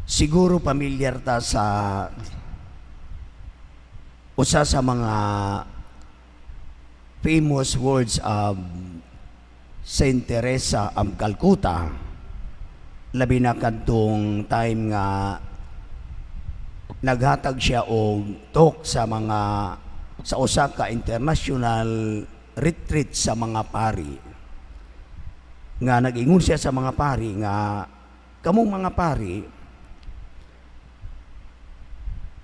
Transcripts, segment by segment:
Siguro pamilyar ta sa usa sa mga famous words of Saint Teresa of Calcutta, labi na kadtong time nga naghatag siya og talk sa usa ka international retreat sa mga pari, nga nag-ingon siya sa mga pari nga, "Kamong mga pari,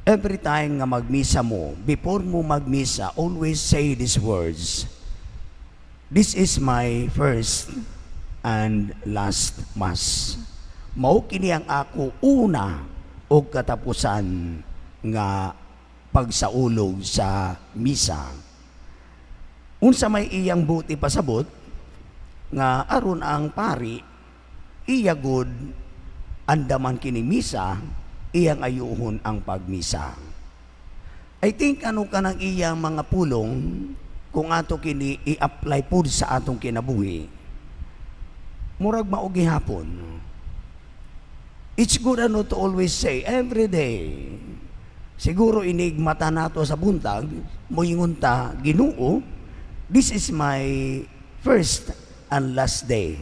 every time nga magmisa mo, before mo magmisa, always say these words: 'This is my first and last Mass.' Mao kini ang ako una og katapusan nga pagsaulog sa misa." Unsa may iyang buot ipasabot? Nga aron ang pari, iya gud andaman kini misa, iyang ayuhon ang pagmisa. I think ano kanang iyang mga pulong, kung ato kini i-apply pud sa atong kinabuhi, murag mao gihapon. It's good ano to always say every day. Siguro inig mata nato sa buntag, moingon ta, "Ginoo, this is my first and last day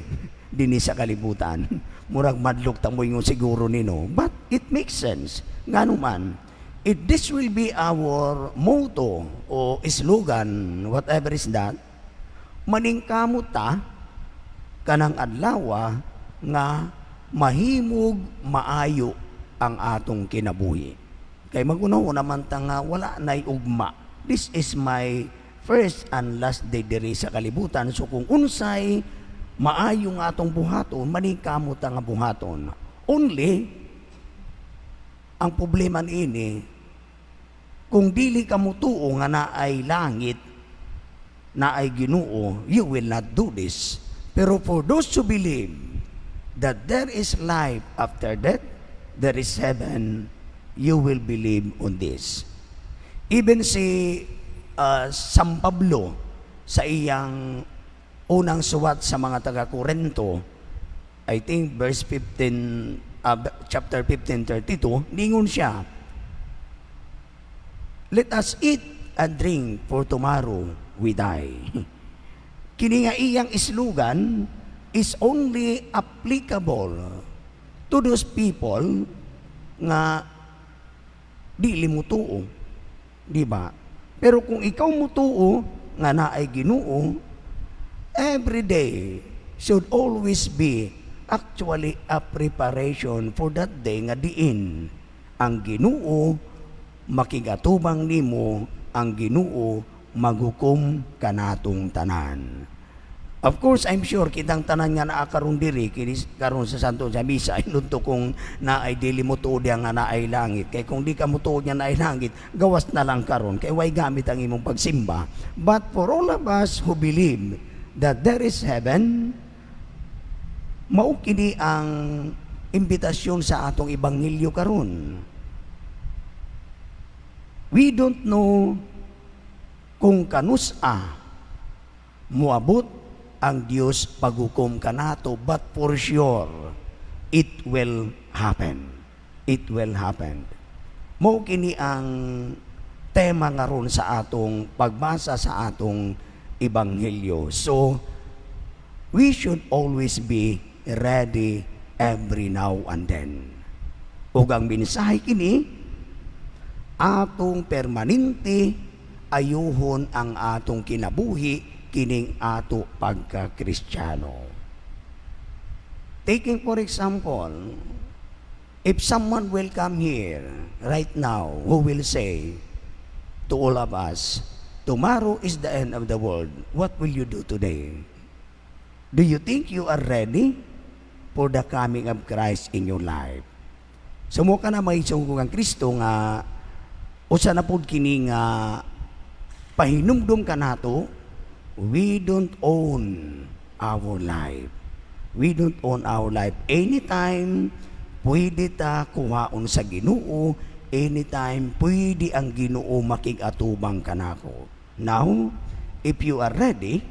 dinhi sa kalibutan." Murag madlok ta moingon siguro nino. But it makes sense. Ngano man, if this will be our motto o slogan, whatever is that, maningkamot ta kanang adlawa nga mahimog maayo ang atong kinabuhi. Kay magunaw naman ta nga wala na'y ugma. This is my first and last day diri sa kalibutan. So kung unsay maayo nga atong buhaton, maningkamot ta nga buhaton. Only, ang problema niini, kung dili ka mutuo nga naay langit, naay Ginoo, you will not do this. Pero for those who believe that there is life after death, there is heaven, you will believe on this. Even si San Pablo, sa iyang unang suwat sa mga taga-Korinto, I think verse 15, chapter 15, 32, ningon siya, "Let us eat and drink, for tomorrow we die." Kini nga iyang slogan is only applicable to those people nga dili mutuo. Di ba? Pero kung ikaw mutuo nga naay Ginoo, every day should always be actually a preparation for that day nga diin ang Ginoo makigatubang nimo, ang Ginoo maghukom kanatong tanan. Of course, I'm sure kitang tanan nga naa karon diri kini karon sa Santo sa Misa, inunto kung naay dili mo tuod nga naay langit. Kay kung di ka motuo nga naay langit, gawas na lang karon kay way gamit ang imong pagsimba. But for all of us who believe that there is heaven, mao kini ang imbitasyon sa atong ebanghelyo karon. We don't know kung kanus-a moabot ang Dios paghukom kanato, but for sure it will happen. It will happen. Mao kini ang tema ngaron sa atong pagbasa sa atong ebanghelyo. So we should always be ready every now and then. Ug ang mensahe kini, atong permanente ayuhon ang atong kinabuhi kining ato pagka-Kristiyano. Taking for example, if someone will come here right now who will say to all of us, "Tomorrow is the end of the world," what will you do today? Do you think you are ready for the coming of Christ in your life? So mao kana, mga igsoon kang Kristo, nga usa na pud kini nga pahinumdum kanato, we don't own our life. We don't own our life. Anytime pwede ta kuhaon sa Ginoo, anytime pwede ang Ginoo makig-atubang kanako. Now, if you are ready,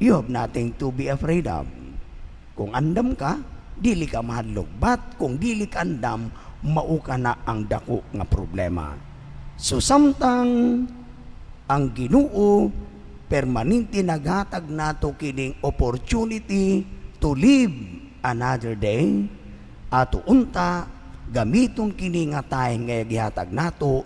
you have nothing to be afraid of. Kung andam ka, Dili ka mahadlok. But kung dili ka andam, mao ka na ang dako nga problema. So samtang ang Ginoo permanente naghatag nato kining opportunity to live another day, ato unta gamiton kini nga time nga gihatag nato,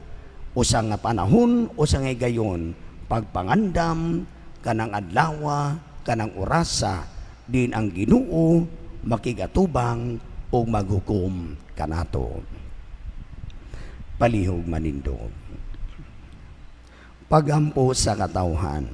usa nga panahon, usa nga higayon, pagpangandam kanang adlawa, kanang orasa din ang Ginoo makigatubang o maghukom kanato. Palihog manindog. Pagampo sa katawhan.